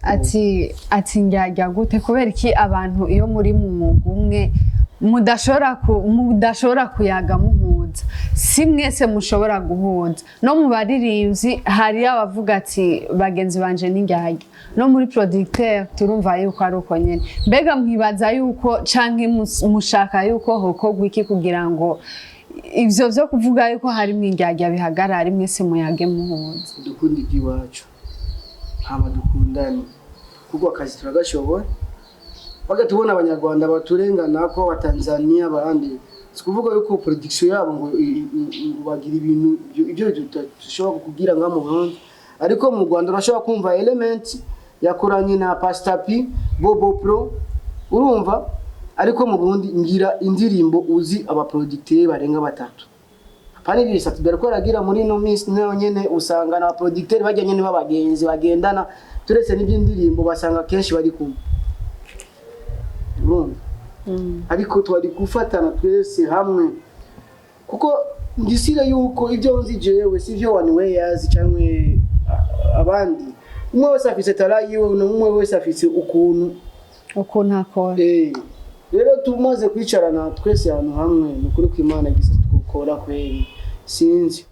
Ati njyajya gute? Kubera iki abantu iyo muri mu mwuga umwe mudashobora kuyaga muhuza? Si mwese mushobora guhuza. No mu baririmbyi hari abavuga ati bagenzi banje n'indyarya, no muri producteur turumva yuko ari uko nyene. Mbega mwibaza yuko canke mushaka yuko hokorwa iki kugira ngo ivyo vyo kuvuga yuko harimwo indyarya bihagarare, mwese muyage muhuza? Dukunda iby'iwacu, hama dukundane, kuko akazi turagashobora. Baga tubona Abanyarwanda baturengana ko Abatanzania, abandi, si kuvuga yuko production yabo ngo bagira ibintu ibyo dushobora kugira nka mu Burundi. Ariko mu Rwanda urashobora kumva Element yakoranye na Pastor P, Bobo Pro, urumva? Ariko mu Burundi ngira indirimbo uzi abaproducteur barenga batatu. Pani bisatu dore ko aragira muri ino minsi nayo nyene, usanga na producteur bajya nyene b'abagenzi bagendana, turetse n'iby'indirimbo basanga kenshi bari kumwe, urumva? Ariko twari gufatana twese hamwe, kuko ngisire yuko ibyo nzi jewe si ibyo one way yazi cyangwa abandi. Umwe wese afise talent yiwe, umwe wese afise ukuntu ukuntu akora. Rero tumaze kwicarana twese ahantu hamwe, ni ukuri ko Imana gisa twukora kweri, sinzi.